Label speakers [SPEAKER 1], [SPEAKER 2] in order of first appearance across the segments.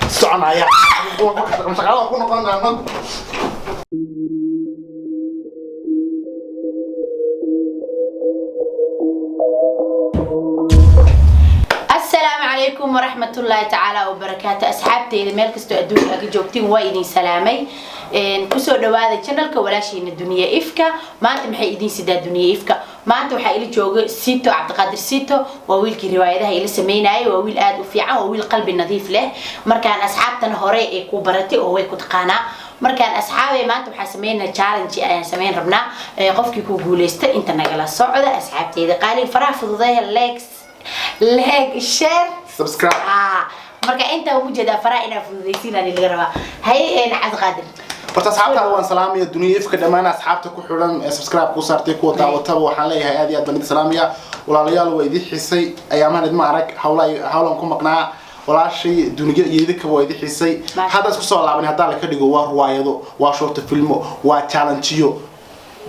[SPEAKER 1] Soconaya, shaqaalaha ku noqonaa.
[SPEAKER 2] Asalaamu calaykum waraxmatullaahi tacaala wabarakaatu. Asxaabteyda meel kastoo adduunka aga joogtiin, waa idin salaamay. Kusoo dhawaada channelka walaashiina Duniya Ifka. Maanta maxay idin sidaa Duniya Ifka? Maanta waxaa ila jooga Sito, Cabdiqaadir Sito. Waa wiilkii riwaayadaha ila sameynayay. Waa wiil aad u fiican, waa wiil qalbi nadiif leh. Markaan asxaabtan hore ee ku baratay oo way ku taqaanaa. Markaan asxaabay, maanta waxaa sameynaa challenge ayaan sameyn rabnaa. Qofkii ku guuleysta inta nagala socda. Asxaabteyda qaali, faraha fududeeya, likes, like, share,
[SPEAKER 1] subscribe.
[SPEAKER 2] Ah, marka intaa ugu jeedaa faraha inaa fududaysiinaan laga rabaa. Haye, Cabdiqaadir.
[SPEAKER 1] Horta asxaabtaada waan salaamaya, Duniya Ifka dhammaan asxaabta ku xidhan ee subscribe ku saartay, kuwa daawataba, waxaan leeyahay aad iyo aad baan idin salaamaya. Walaalayaal, waa idin xisay ayaamaan, idma arag, hawla hawlan ku maqnaa. Walaashay duniya iyo idinkaba waa idin xisay.
[SPEAKER 2] Maasha.
[SPEAKER 1] Hadda isku soo laaban, haddaa la ka dhigo waa ruwaayado, waa short filmo, waa challengeyo.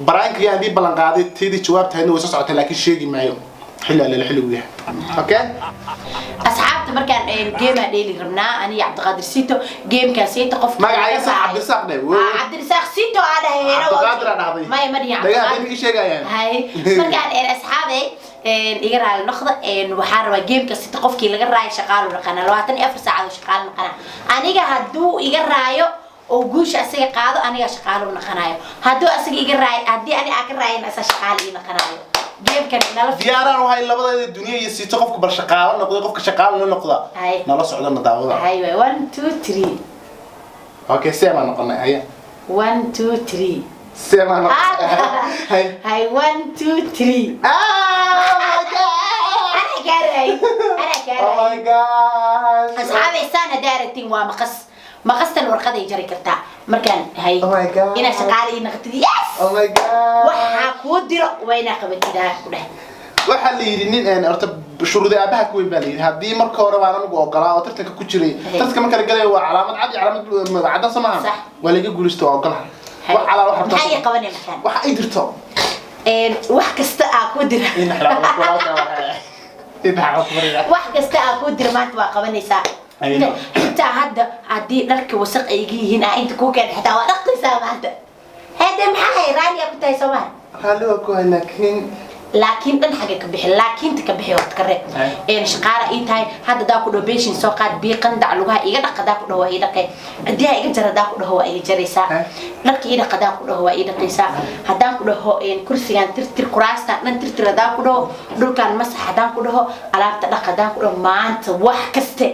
[SPEAKER 1] Baraanka yaan idin ballan qaaday, teedii jawaabtahaydna way soo socotay, laakiin sheegi maayo xilli alle xilligu yahay. Okay.
[SPEAKER 2] Asxaabta, markaan game aan dheeli rabnaa aniga Cabdiqaadir Sito. Gamekaas sito qofka
[SPEAKER 1] Magacayga sax Cabdirasaaq dheh.
[SPEAKER 2] Ah, Cabdirasaaq Sito aa dhahay.
[SPEAKER 1] Cabdiqaadir aa dhahday.
[SPEAKER 2] Maya, ma dhihin.
[SPEAKER 1] Dhagaha
[SPEAKER 2] Cabdiqaadir.
[SPEAKER 1] bay ii sheegayaan.
[SPEAKER 2] Hay, markaan asxaabey, iga raali noqda. Waxaan rabaa gameka sito qofkii laga raayo shaqaalu dhaqana, 24 saacadood shaqaalo naqana. Aniga hadduu iga raayo oo guusha asaga qaado, aniga shaqaalo naqanayo. Hadduu asaga iga raayo, haddii ani aa ka raayan, asa shaqaalo ii naqanayo. Gamekan nala
[SPEAKER 1] Diyaaraan waxay labadeeda, Duniya iyo Sito, qofka bal shaqaalo noqday, qofka shaqaalo la noqda.
[SPEAKER 2] Hay.
[SPEAKER 1] Nala socdana daawada.
[SPEAKER 2] Hay waay, one, two, three.
[SPEAKER 1] Okay, see baan noqonay, haya.
[SPEAKER 2] One, two, three.
[SPEAKER 1] See baan noqonay, hay.
[SPEAKER 2] Hay, one, two, three.
[SPEAKER 1] Ah, my God.
[SPEAKER 2] Ana kaa raay, ana kaa
[SPEAKER 1] Oh
[SPEAKER 2] raay.
[SPEAKER 1] my gosh.
[SPEAKER 2] Asxaabay, saan haddaa aragtiin waa maqas. Maqastan warqaday jari kartaa. Markaan hay.
[SPEAKER 1] Oh my God.
[SPEAKER 2] Inaa shaqaale ii naqatid, yes.
[SPEAKER 1] Oh my God.
[SPEAKER 2] Waxaa kuu diro waa inaa qabatidaa ku dheh.
[SPEAKER 1] Waxaa la yidhi nin horta shuruuda aabaha ku weyn baa la yidhi. Haddii marka hore baan anigu ogolaa oo tartanka ku jiray,
[SPEAKER 2] Hey.
[SPEAKER 1] tartanka marka la galayo waa calaamad cad iyo calaamad cadaan, soo maaha?
[SPEAKER 2] Sax.
[SPEAKER 1] Waa laga guulaysto, waa ogolaha.
[SPEAKER 2] Hay.
[SPEAKER 1] Wax calaa wax rabto.
[SPEAKER 2] Maxaa ii qabanay markaan?
[SPEAKER 1] Waxa ay dirto.
[SPEAKER 2] Wax kasta aa kuu dira.
[SPEAKER 1] In xalaal.
[SPEAKER 2] Wax kasta aa kuu dira maanta waa qabanaysaa.
[SPEAKER 1] Ayno.
[SPEAKER 2] Xitaa hadda haddii dharka wasaq ay iga yihiin, aa inta kuu keen, xitaa waa dhaqaysaa maanta. Hede, maxaa hay, raali aa ku tahay, soo maha?
[SPEAKER 1] Raalli waa ku hay, laakiin
[SPEAKER 2] Laakiin dhan xagga ka bixi, laakiinta ka bixi, horta ka reeb.
[SPEAKER 1] Ay.
[SPEAKER 2] Shaqaala ii tahay. Hadda daa ku dhaho beeshin soo qaad, biyo qandac lugaha iga dhaq hadaa ku dhaho, waa ii dhaqay. Cidiyaha iga jar hadaa ku dhaho, waa iga jaraysaa.
[SPEAKER 1] Ay.
[SPEAKER 2] Dharka ii dhaq hadaa ku dhaho, waa ii dhaqaysaa. Haddaan ku dhaho kursigan tirtir, kuraastan dhan tirtir haddaan ku dhaho, dhulkan masax haddaan ku dhaho, alaabta dhaq haddaan ku dhaho, maanta wax kaste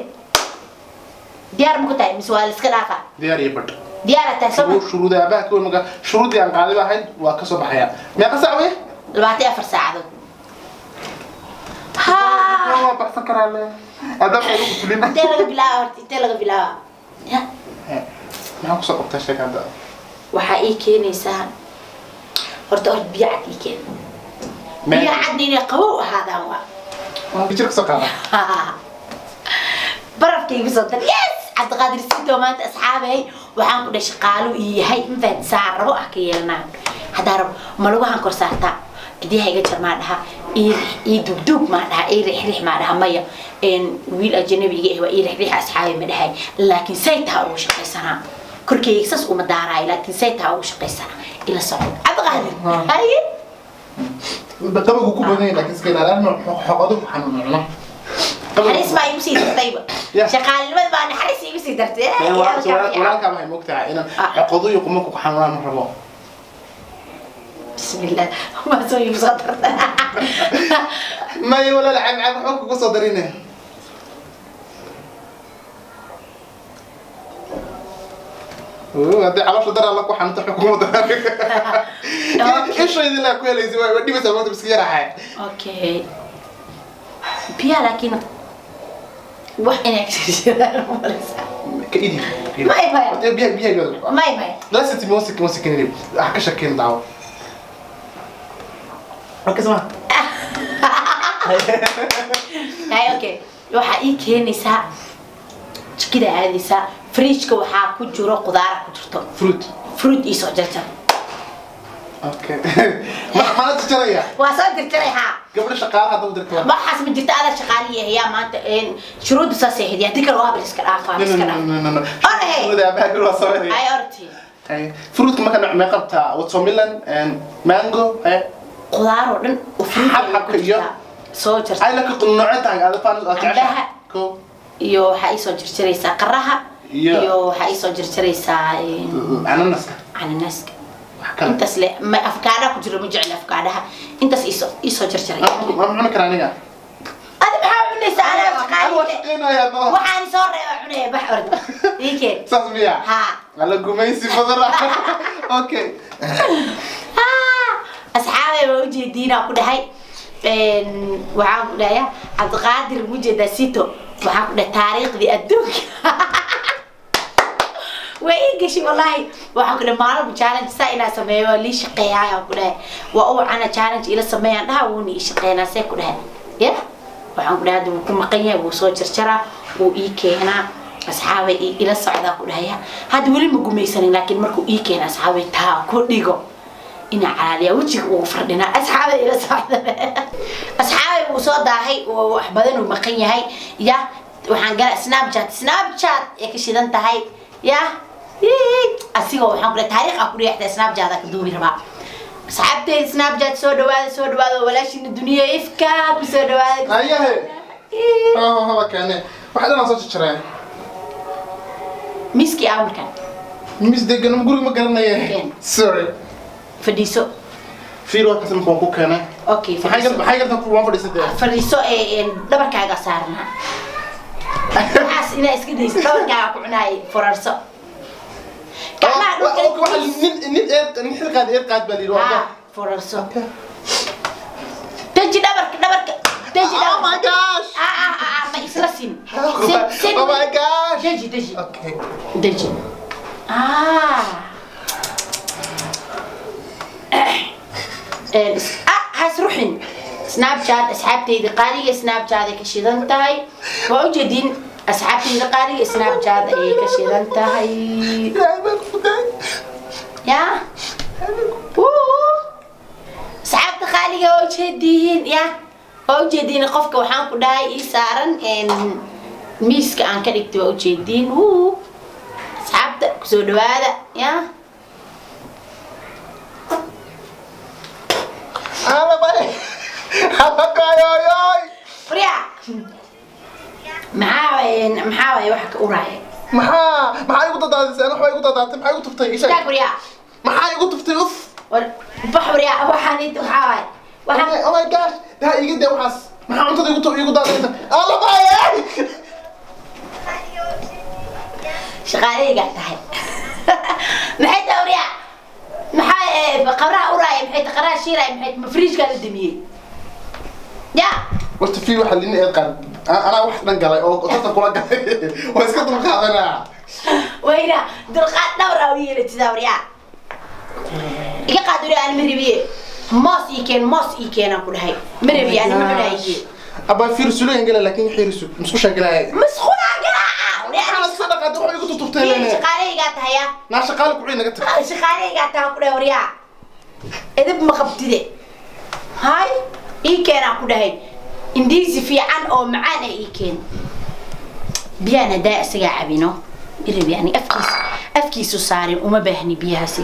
[SPEAKER 2] diyaar ma ku tahay mise waa la iska dhaafaa?
[SPEAKER 1] Diyaar iyo badh.
[SPEAKER 2] Diyaar tahay, soo ma?
[SPEAKER 1] Shuruuda aabaha ku weyn, marka shuruudii aan qaaday baa ahayd, waa ka soo baxaya. Meeqa saac wey?
[SPEAKER 2] 24 saacadood ha.
[SPEAKER 1] Waa baxsan karaa le aadaab ay ugu fulin.
[SPEAKER 2] Intee laga bilaaba horta? Intee laga bilaaba? Ya.
[SPEAKER 1] Maxaan kusoo qabtaa sheeka hadda?
[SPEAKER 2] Waxaa ii keenaysaa horta biyo cad ii keen. Biyo cadna inay qabow ahaadaan waa.
[SPEAKER 1] Jir kasoo qaada.
[SPEAKER 2] Barafka igu soo dar. Yes, Cabdiqaadir Sito maanta, asxaabay, waxaan ku dhahay shaqaalu ii yahay. Ma fahanti? Saa rabo ah ka yeelanaa. Haddaa rabo ma lugahan kor saartaa, cidiyaha iga jar maa dhaha, ii dugdug maa dhaha, ii rixrix maa dhaha. Maya, wiil ajanabi iga ah waa ii rixrix, asxaabay, ma dhahay, laakiin say taa ugu shaqaysanaa. Korkeyga saas uma daaraayo, laakiin say taa ugu shaqaysanaa. Ila socdo, Cabdiqaadir. Haye.
[SPEAKER 1] Qabigu ku badan yahay, laakiin iska ilaalin xoqodu ku xanuuncuna.
[SPEAKER 2] Naxariis baa igu sii dartayba.
[SPEAKER 1] Yeah.
[SPEAKER 2] Shaqaalinimada baa naxariis igu sii dartay.
[SPEAKER 1] Walaalkaa waxay moogtahay inaan xoqodu iyo qumanku ku xanuunaan ma rabo.
[SPEAKER 2] Bismillah, ma soo igu soo dartay.
[SPEAKER 1] Maya walaal, cab cab, waxba kugu soo darine. Haddii caloosha dar alla ku xanuunta, waxba kuguma daran. Ishaydi laa ku helaysa, waa dhibaysaa maanta, miska yaraxay.
[SPEAKER 2] Okay, biyaha laakiin wax inay jiraan umalaysaa.
[SPEAKER 1] Ka idi.
[SPEAKER 2] Maya, maya.
[SPEAKER 1] Biyaha, biyaha.
[SPEAKER 2] Maya, maya.
[SPEAKER 1] La siti music music inay wax ka shakeen daawo. Okay, sama.
[SPEAKER 2] Hay, okay, waxaa ii keenaysaa jikada aadaysaa, fridgeka waxaa ku jiro qudaara ku jirto.
[SPEAKER 1] Fruit.
[SPEAKER 2] Fruit ii soo jarjar.
[SPEAKER 1] Okay, mana jarjaraya?
[SPEAKER 2] Waa soo jarjaray haa.
[SPEAKER 1] Gabadha shaqaalaha hadda u dirta.
[SPEAKER 2] Waxaas ma jirta, adaa shaqaaliya yaa maanta. Shuruudda saas ahayd, yaa dikal waa iska dhaafaa, iska dhaaf.
[SPEAKER 1] No, no, no.
[SPEAKER 2] Orhe.
[SPEAKER 1] Shuruuda aabbaha guri waa sameynaya.
[SPEAKER 2] Ay orti.
[SPEAKER 1] Ay, fruitka marka nooc mee qabtaa? Watermelon and mango, eh?
[SPEAKER 2] Qudaar oo dhan oo fruit
[SPEAKER 1] Xabxabka iyo-
[SPEAKER 2] soo jarta.
[SPEAKER 1] Ay laka noocee tahay aada faan aad jeceshahay?
[SPEAKER 2] Cambaha.
[SPEAKER 1] Ko.
[SPEAKER 2] Iyo waxaa ii soo jarjaraysaa qaraha.
[SPEAKER 1] Iyo-
[SPEAKER 2] Iyo waxaa ii soo jarjaraysaa
[SPEAKER 1] cananaska.
[SPEAKER 2] Cananaaska.
[SPEAKER 1] Wax kale?
[SPEAKER 2] Intaas le ma afkaadhaha ku jiro, ma jecli afkaadhaha. Intaas iisoo jarjaray.
[SPEAKER 1] Ma cuni karaa aniga?
[SPEAKER 2] Adi maxaa cunaysaa? Anaa
[SPEAKER 1] Aniga waa
[SPEAKER 2] shaqaaliye.
[SPEAKER 1] shaqeynayaa no.
[SPEAKER 2] Waxaan soo reeba cunaya, bax orda ii keen.
[SPEAKER 1] Saas miya?
[SPEAKER 2] Haa.
[SPEAKER 1] Alla gumaysi badan. Okay.
[SPEAKER 2] Asxaabay, waa ujeediinaa ku dhahay. Waxaan ku dhahaya Cabdiqaadir mujeedaa sito, waxaan ku dhahay taariikhdii adduunka way ii gashay wallaahi. Waxaan ku dhahay maalin challenge saa inaa sameeyo waa lii shaqeeyaa. Aan ku dhahay waa u cana challenge ila sameeyaan dhaha, wuuna ii shaqeynaa. See ku dhahay ya, waxaan ku dhahay hadda wuu ku maqan yahay, wuu soo jarjaraa, wuu ii keenaa. Asxaabay, ila socdaa ku dhahaya. Hadda weli ma gumaysanin, laakiin markuu ii keena, asxaabay, taa ku dhigo inaa calaaliyaa wejiga ugu fardhinaa. Asxaabay, ila socda. Asxaabay, wuu soo daahay oo wax badan uu maqan yahay. Ya, waxaan galaa Snapchat. Snapchat ay ka shidan tahay ya. Asigoo waxaan ku dhahay taariikh aan ku dhigaxtaa Snapchat aan ka duubi rabaa. Asxaabteyda Snapchat, soo dhawaada, soo dhawaada. Walaashiina Duniya Ifka ku soo dhawaada.
[SPEAKER 1] Ayahe. Ha keene. Waxa dhan aan soo jarjaraya.
[SPEAKER 2] Miskii amarkan.
[SPEAKER 1] Mis degan guriga ma garanaye.
[SPEAKER 2] Keen.
[SPEAKER 1] Sorry.
[SPEAKER 2] Fadhiiso.
[SPEAKER 1] Fiir, waa kaas markaan ku keenay.
[SPEAKER 2] Okay.
[SPEAKER 1] Maxay
[SPEAKER 2] Fadhiiso.
[SPEAKER 1] maxay gartaa ku waan fadhiisatay?
[SPEAKER 2] Fadhiiso ee dhabarkaaga saarnaa. Waxaas inaa iska dayso, dhabarkaaga ku cunaay. Furarso gacmaha dhulka.
[SPEAKER 1] Waxa nin eed nin xil qaad eed qaad baa liiri.
[SPEAKER 2] Ah, furarso, deji dhabarka, dhabarka deji.
[SPEAKER 1] Oh
[SPEAKER 2] Dhabarka.
[SPEAKER 1] my gosh.
[SPEAKER 2] Ah ah ah, ma isla sin sin sin.
[SPEAKER 1] Oh my gosh.
[SPEAKER 2] Deji, deji.
[SPEAKER 1] Okay.
[SPEAKER 2] Deji. Ah, has ruxin. Snapchat, asxaabteyda qaaliga, Snapchat ay ka shidan tahay. Waa ujeedin, asxaabteyda qaaliga, Snapchat ayay ka shidan tahay.
[SPEAKER 1] Ilaahay baan ku daay.
[SPEAKER 2] Ya. Wuu. Asxaabta qaaliga, waa ujeediin ya, waa ujeediin. Qofka waxaan ku dhahay ii saaran miiska aan ka dhigtay, waa ujeediin. Wuu. Asxaabta, kusoo dhawaada ya.
[SPEAKER 1] Ala bay. Ala kayoyoy.
[SPEAKER 2] Furya, maxaa maxaa waay waxa ka uraaya?
[SPEAKER 1] Maxaa igu dadaadisay? Ana waxba igu dadaatay? Maxaa igu tuftay? Ii sheeg.
[SPEAKER 2] Istaag furya.
[SPEAKER 1] Maxaa igu tuftay? Uf.
[SPEAKER 2] War bax furya, waxaan waxaa waay waxaan.
[SPEAKER 1] Oh my gosh. Daa iga daa waxaas. Maxaa cuntada igu daadaysa? Ala bay.
[SPEAKER 2] Shaqaaleygaa tahay, maxay tahay furya? Maxaa qaraha uraaya? Maxay tahay qaraha shiiraya? Maxay ma fridge-kaa la damiyey ya?
[SPEAKER 1] Horta fi waxa lin eed qaad. Anaa wax dhan galay oo tartan kula galay. Waa iska dul qaadanaa.
[SPEAKER 2] Wayna dulqaad dhowr aa u yeelatidaa. Waryaa, iga qaad wari, aan maribiye. Moos ii keen, moos ii keenaan ku dhahay. Maribiye ani, ma cunaaye.
[SPEAKER 1] Abaa fiir suuligan galay, laakiin xiirisu musqushaan galay.
[SPEAKER 2] Masqulaa galaaca.
[SPEAKER 1] Waxaa iska dhaqaatay waxa igu tutubtay
[SPEAKER 2] Fiir,
[SPEAKER 1] lene.
[SPEAKER 2] Shaqaaleygaa tahaya.
[SPEAKER 1] Naa shaqaale ku naga tag.
[SPEAKER 2] Shaqaaleygaa taha ku dhahay. Waryaa, edib ma qabtide. Hay, ii keenaan ku dhahay indiisi fiican oo macaan ah ii keen. Biyaan haddaa isagaa cabino irabi yani afkiis afkiisu saarin, uma baahni biyahaasi.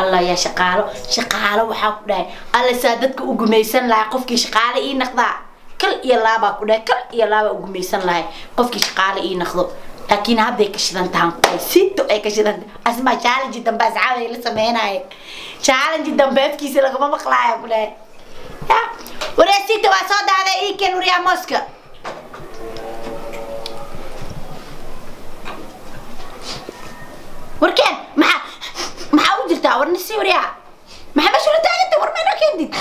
[SPEAKER 2] Allah yaa shaqaalo, shaqaalo waxaa ku dhahay alla saa dadka u gumaysan lahaa. Qofkii shaqaale ii naqdaa, kal iyo laabaa ku dhahay, kal iyo laabaa u gumaysan lahay qofkii shaqaale ii naqdo. Laakiin hadday ka shidan tahan ku dhahay, sito ay ka shidan tahay. Asmaa challenge dambe asxaabay la sameynaaye, challenge dambe afkiisa lagama maqlaayo ku dhahay. Ya waryaa, sito waa soo daaday, ii keen waryaa mooska. Warkeen, maxaa u jirtaa? War nisi, waryaa, maxaa meesha ula taaganta? War maynoo keentid?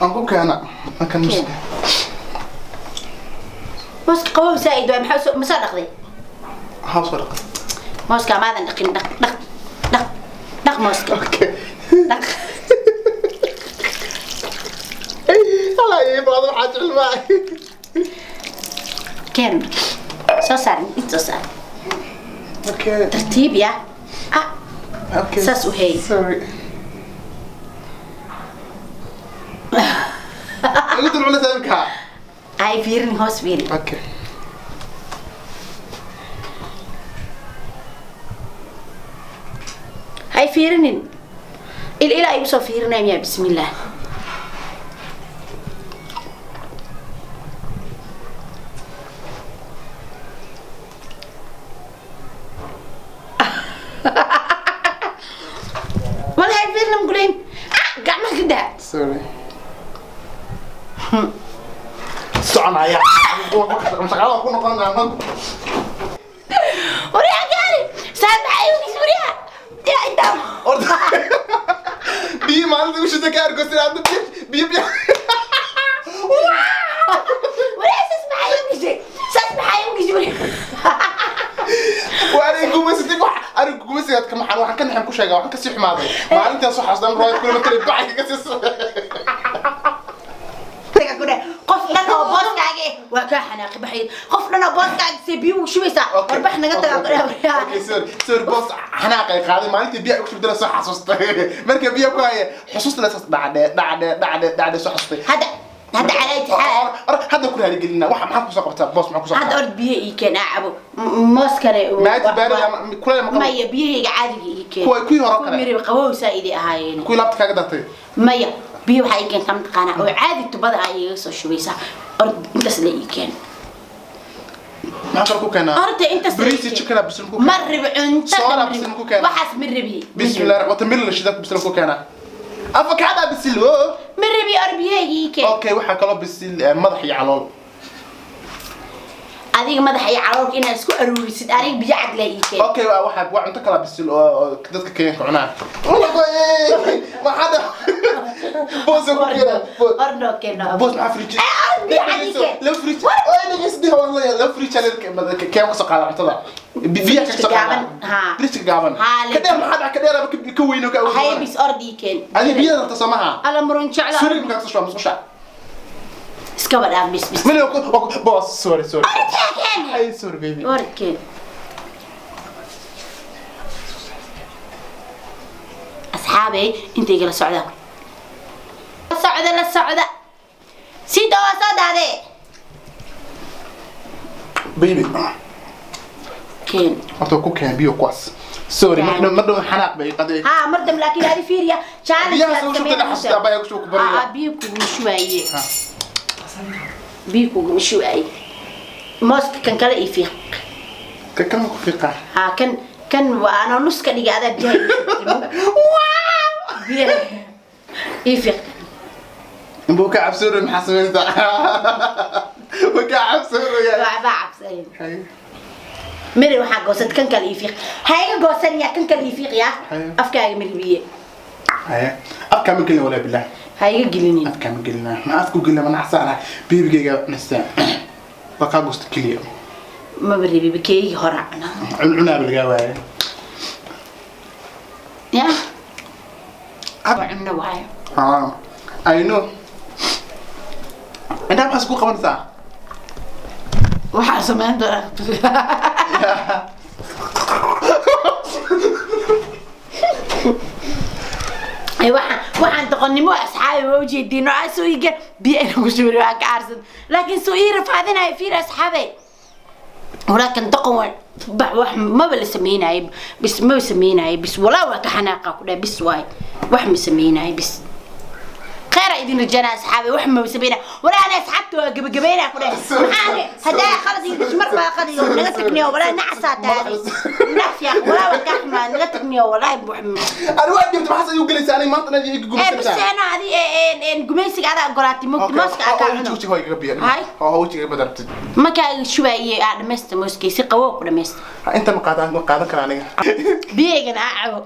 [SPEAKER 1] Aan ku keena. Markan
[SPEAKER 2] Keen. Mooska qabow saaid waay. Maxaa ma soo dhaqday?
[SPEAKER 1] Maxaa soo dhaqay?
[SPEAKER 2] Mooska maadan dhaqin. Dhaq, dhaq, dhaq, dhaq mooska.
[SPEAKER 1] Okay.
[SPEAKER 2] Dhaq.
[SPEAKER 1] Alla ii baado waxaa jecel maahay.
[SPEAKER 2] Keen, soo saar, int soo saar.
[SPEAKER 1] Okay.
[SPEAKER 2] Tartiib ya. Ah.
[SPEAKER 1] Okay.
[SPEAKER 2] Saas u hay.
[SPEAKER 1] Sorry. Igu dul cunaysaa imika.
[SPEAKER 2] Ay fiirin, hoos fiiri.
[SPEAKER 1] Okay.
[SPEAKER 2] Hay fiirinin, il ilaa igu soo fiirinaya miyaa? Bismillah. Wal hay fiirinin guleyn. Ah, gacmaha ka daa.
[SPEAKER 1] Sorry. Soconaya. Shaqada ku noqonaa anagu.
[SPEAKER 2] Waryaa gaari saan maxay u gis waryaa yaa intaa.
[SPEAKER 1] Orda. Biyo maalinta ugu shida ka argosin hadda biyo biyo biyo.
[SPEAKER 2] Waryaa, saas maxay u gishay? Saas maxay u gishay waryaa?
[SPEAKER 1] Waa aniga gumaysi wax aniga gumaysigaad ka maxan waxaan ka naxan ku sheegaa, waxaan kasii xumaaday maalintaas. Waxaas dhan riwaayad kula matalay bacay ka sii.
[SPEAKER 2] Qof dhan oo booskaaga eh waa kaa xanaaqi baxay. Qof dhan oo booskaaga see biyo ugu shubaysaa? Warbax naga tagaa ku dheh waryaa.
[SPEAKER 1] Okay, sorry, sorry boss. Xanaaq ay qaaday maalintii biyaha ugu shubtay soo xasuustay. Marka biyo ku haya xusuusta la saas dhacde dhacde dhacde dhacde soo xasuustay.
[SPEAKER 2] Hadda calaa itixaad.
[SPEAKER 1] Hadda ku raali gelina. Waxa maxaa ku soo qabtaa boss? Maxaa ku soo
[SPEAKER 2] Hadda
[SPEAKER 1] qabtaa?
[SPEAKER 2] Ord biyo ii keen aa cabo moos kale.
[SPEAKER 1] Maaji baarid ama kuleel ma qabo?
[SPEAKER 2] Maya, biyahayga caadiga ii keen.
[SPEAKER 1] Kuwii hore kale?
[SPEAKER 2] Miri qabow saa-iday ahaayeen.
[SPEAKER 1] Kuwii laabta kaaga datay?
[SPEAKER 2] Maya, biyo waxaa ii keentaa mataqaanaa oo caadi tubada ah igaga soo shubaysaa. Ord intaas la ii keen.
[SPEAKER 1] Maxaa kale ku keenaa?
[SPEAKER 2] Horta intaas la ii
[SPEAKER 1] Bariis
[SPEAKER 2] keen.
[SPEAKER 1] Chicken bisil ku
[SPEAKER 2] Ma rabi cunto.
[SPEAKER 1] Soora
[SPEAKER 2] Ma rabi.
[SPEAKER 1] Bisil ku keenaa.
[SPEAKER 2] Waxaas ma rabi.
[SPEAKER 1] Bismillah, wata mil la shida bisil ku keenaa, avocado bisil oo.
[SPEAKER 2] Ma rabi, or biyahayga ii keen.
[SPEAKER 1] Okay, waxaa kaloo bisil madax iyo calool.
[SPEAKER 2] Adiga madaxa iyo caloolka inaad isku aruurisid, aniga biyo cad la ii keen.
[SPEAKER 1] Okay, waa waxa waa cunto kala bisil oo dadka Kenyanka cunaan. Maxaa boos ku keenaa?
[SPEAKER 2] Orno keeno.
[SPEAKER 1] Boos, maxaa fridge?
[SPEAKER 2] Eh, biyo cad ii keen.
[SPEAKER 1] La fridge oo inaga sidii hore la fridge keen ka soo qaada cuntada biyaha ka soo qaada.
[SPEAKER 2] Gaaban, haa.
[SPEAKER 1] Fridge gaaban.
[SPEAKER 2] Haa,
[SPEAKER 1] ka dheer maxaa dhaca? Ka dheer ama ka weyn oo ka awood
[SPEAKER 2] Hay
[SPEAKER 1] badan?
[SPEAKER 2] Bis ord ii keen.
[SPEAKER 1] Adiga biyaha rabta soo maha?
[SPEAKER 2] Alla murun jecla.
[SPEAKER 1] Suri markaa kasoo shuba musqusha.
[SPEAKER 2] Iskaba dhaaf, bis bis.
[SPEAKER 1] Mili boss, sorry, sorry.
[SPEAKER 2] Ord keen.
[SPEAKER 1] Ay, sorry baby.
[SPEAKER 2] Ord keen. Asxaabey, intay igala socdaan, la socda, la socda sida waa soo daadee.
[SPEAKER 1] Baby.
[SPEAKER 2] Keen.
[SPEAKER 1] Horta ku keen biyo kuwaas. Sorry, mar dhow, mar dhow xanaaq bay qaday.
[SPEAKER 2] Haa, mar dambe laakiin adi fiiriya challenge.
[SPEAKER 1] Biyaha soo shubtay xasuusta abaya ku shubo ku baraya.
[SPEAKER 2] Aa, biyo kugu shubaye, biyo kugu shubaye. Mooska kan kale ii fiiq.
[SPEAKER 1] Ka kan ku fiiqa.
[SPEAKER 2] Haa, kan waa anoo nus ka dhigay adaa biyaha ii shubtay. Biyaha ii fiiq.
[SPEAKER 1] Inbuu ka cabsoonay, maxaa samayntaa? Wuu ka cabsoonaya.
[SPEAKER 2] Waa baa cabsayn. Miri waxaa goosad kan kale ii fiiq. Ha iga goosan yaa, kan kale ii fiiq yaa.
[SPEAKER 1] Haye.
[SPEAKER 2] Afkaaga miribiye.
[SPEAKER 1] Haye, afkaa ma gelin walaa billah.
[SPEAKER 2] Ha iga gelinin.
[SPEAKER 1] Afkaa ma gelina, ma afku gelina, ma naxsaana bebigayga cunaysaa. Waa kaa goosta keliya.
[SPEAKER 2] Maba ribiba, keegii hore cunaa.
[SPEAKER 1] Cuncunaaba lagaa waayay.
[SPEAKER 2] Ya waa cunno waayo.
[SPEAKER 1] Ah, I know. Indhaha maxaa isku qabanaysaa?
[SPEAKER 2] Waxaa samayn doonaa. Ay, waxaan doqonnimo asxaabi waa ujeediin oo soo iga biyo inaan ku shubin waa ka aarsan, laakiin soo ii rafaadinayo. Fiir asxaabe, walaakin doqon waa bax. Wax maba la sameynaayo bis, maba sameynaayo bis. Walaa waa ka xanaaqa ku dhahay bis waay. Wax ma sameynaayo bis. Khayr idin rajana asxaabi, wax ma sameynaa. Walaa ana asxaabta waa gabagabeynaa ku dhahay. Maxaa hadaa khalad iyo mar baa qadiyo naga tagniyo. Walaa nacasaa tahay naf yaa, walaa waa ka xumaa naga tagniyo walaa wax.
[SPEAKER 1] Ani waa dhibta, maxaas ayuu gelaysaa aniga maanta inaad iga
[SPEAKER 2] Ee
[SPEAKER 1] gumaysataa?
[SPEAKER 2] Bas ana adi een gumaysiga adaa ogolaatay mugdi mooska aa kaa cuno.
[SPEAKER 1] Wejiga waa igaga biya.
[SPEAKER 2] Hay.
[SPEAKER 1] Oo wejiga iga badartid.
[SPEAKER 2] Markaa iga shubaayey aa dhamaysta mooskay si qabow ku dhamaysta.
[SPEAKER 1] Inta ma qaadan, ma qaadan karaa aniga.
[SPEAKER 2] Biyaygana aa cabo.